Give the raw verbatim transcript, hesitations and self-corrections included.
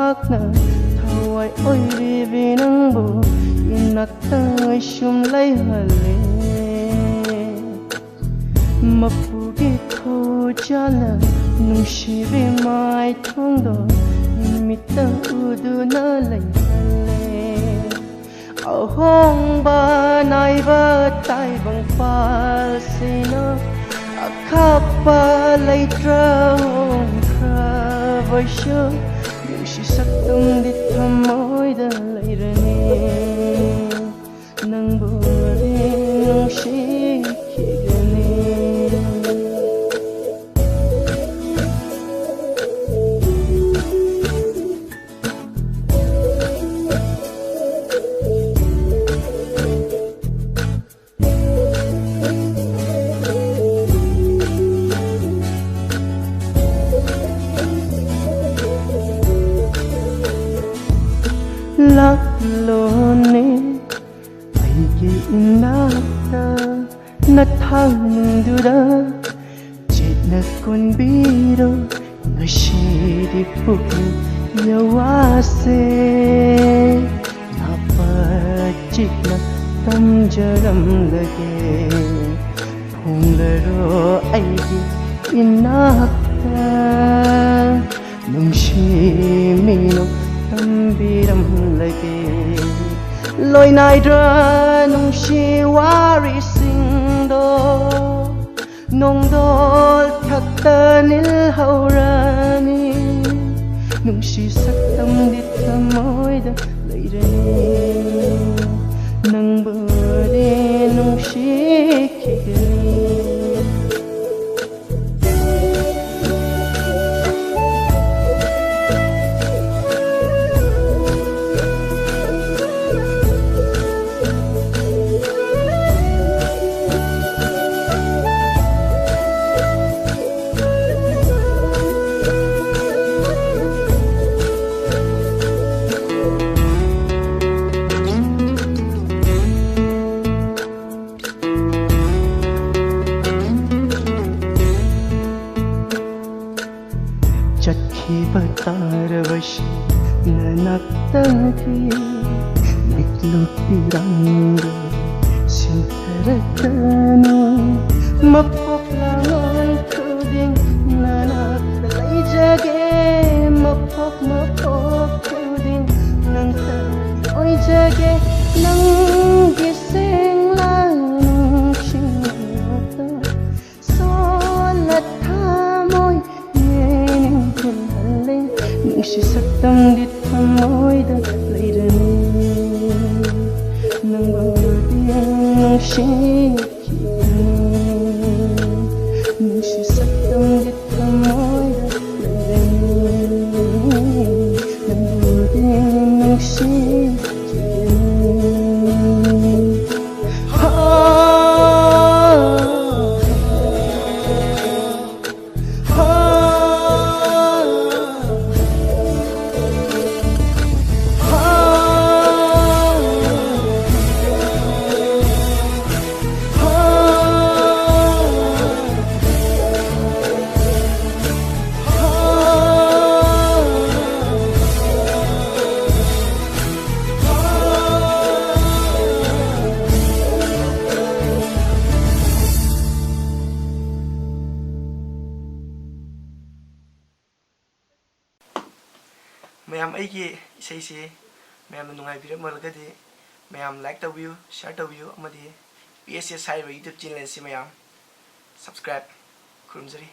ꯅꯪꯅ ꯊꯋꯥꯏ ꯑꯣꯏꯔꯤꯕꯤ ꯅꯪꯕꯨ ꯏꯅꯥꯛꯇ ꯁꯨꯝ ꯂꯩꯍꯜꯂꯦ꯫ ꯃꯄꯨꯒꯤ ꯈꯨꯖꯥꯜꯅ ꯅꯨꯡꯁꯤꯕꯤ ꯃꯥꯏꯊꯣꯡꯗꯣ ꯏꯃꯤꯠꯇ ꯎꯗꯨꯅ ꯂꯩꯍꯜꯂꯦ꯫ ꯑꯍꯣꯡꯕ ꯅꯥꯏꯕ ꯇꯥꯏꯕꯪꯄꯥꯜꯁꯤꯅ ꯑꯈꯥꯛꯄ ꯂꯩꯇ꯭ꯔ ꯍꯣꯡꯈ꯭ꯔꯕꯁꯨ ꯅꯨꯡꯁꯤ ꯁꯛꯇꯝꯗꯤ ꯊꯃꯣꯏꯗ ꯂꯩꯔꯅꯤ꯫ ꯅꯪꯕꯨꯗꯤ ꯅꯨꯡꯁꯤꯈꯤꯒꯅꯤ꯫ ꯂꯥꯛꯂꯣꯅꯦ ꯑꯩꯒꯤ ꯏꯅꯥꯛꯇ, ꯅꯊꯥꯡꯗꯨꯗ ꯆꯦꯠꯅ ꯀꯣꯟꯕꯤꯔꯣ꯫ ꯉꯁꯤꯗꯤ ꯄꯨꯛꯅꯤꯡ ꯌꯋꯥꯁꯦ ꯅꯥꯄ ꯆꯤꯛꯅ ꯇꯝꯖꯔꯝꯂꯒꯦ꯫ ꯐꯣꯡꯂꯔꯣ ꯑꯩꯒꯤ ꯏꯅꯥꯛꯇ, ꯅꯨꯡꯁꯤ ꯃꯤꯅꯣꯛ ꯇꯝꯕꯤꯔꯝꯂꯒꯦ꯫ ꯂꯣꯏꯅꯥꯏꯗ꯭ꯔ ꯅꯨꯡꯁꯤ ꯋꯥꯔꯤꯁꯤꯡꯗꯣ ꯅꯣꯡꯗꯣꯜ ꯊꯛꯇ ꯅꯤꯜꯍꯧꯔꯅꯤ꯫ ꯅꯨꯡꯁꯤ ꯁꯛꯇꯝꯗꯤ ꯊꯃꯣꯏꯗ ꯂꯩꯔꯅꯤ꯫ ꯅꯪꯕꯨꯗꯤ ꯅꯨꯡꯁꯤꯈꯤꯒꯅꯤ꯫ ꯇꯥꯔꯕꯁꯤ ꯅꯅꯥꯛꯇꯒꯤ ꯃꯤꯠꯂꯨ ꯄꯤꯔꯥꯡꯗ ꯁꯤꯟꯊꯔꯛꯀꯅꯨ꯫ ꯃꯄꯣꯛ ꯂꯥꯡꯉꯣꯜ ꯈꯨꯗꯤꯡ ꯅꯅꯥꯛꯇ ꯂꯩꯖꯒꯦ꯫ ꯃꯄꯣꯛ ꯃꯄꯣꯛ ꯈꯨꯗꯤꯡ ꯅꯪꯇ ꯑꯣꯏꯖꯒꯦ꯫ ꯅꯪꯒꯤ ꯁꯦꯡꯂꯕ ꯅꯨꯡꯁꯤꯕꯗꯣ ꯁꯣꯜꯂ ꯊꯃꯣꯏ ꯌꯦꯅꯤꯡ ꯍꯨꯜꯍꯜꯂꯦ꯫ ꯅꯨꯡꯁꯤ ꯁꯛꯇꯝꯗꯤ ꯊꯃꯣꯏꯗ ꯂꯩꯔꯅꯤ꯫ ꯅꯪꯕꯨꯗꯤ ꯅꯨꯡꯁꯤꯈꯤꯒꯅꯤ꯫ ꯅꯨꯡꯁꯤ ꯁꯛꯇꯝꯗꯤ ꯊꯃꯣꯏꯗ ꯂꯩꯔꯅꯤ꯫ ꯅꯪꯕꯨꯗꯤ ꯅꯨꯡꯁꯤꯈꯤꯒꯅꯤ꯫ ꯃꯌꯥꯝ, ꯑꯩꯒꯤ ꯏꯁꯩꯁꯤ ꯃꯌꯥꯝꯅ ꯅꯨꯡꯉꯥꯏꯕꯤꯔꯝꯂꯒꯗꯤ ꯃꯌꯥꯝ like ꯇꯧꯕꯤꯌꯨ, share ꯇꯧꯕꯤꯌꯨ, ꯑꯃꯗꯤ P S S ꯍꯥꯏꯔꯤꯕ YouTube channel ꯑꯁꯤ ꯃꯌꯥꯝ subscribe꯫ ꯈꯨꯔꯨꯝꯖꯔꯤ꯫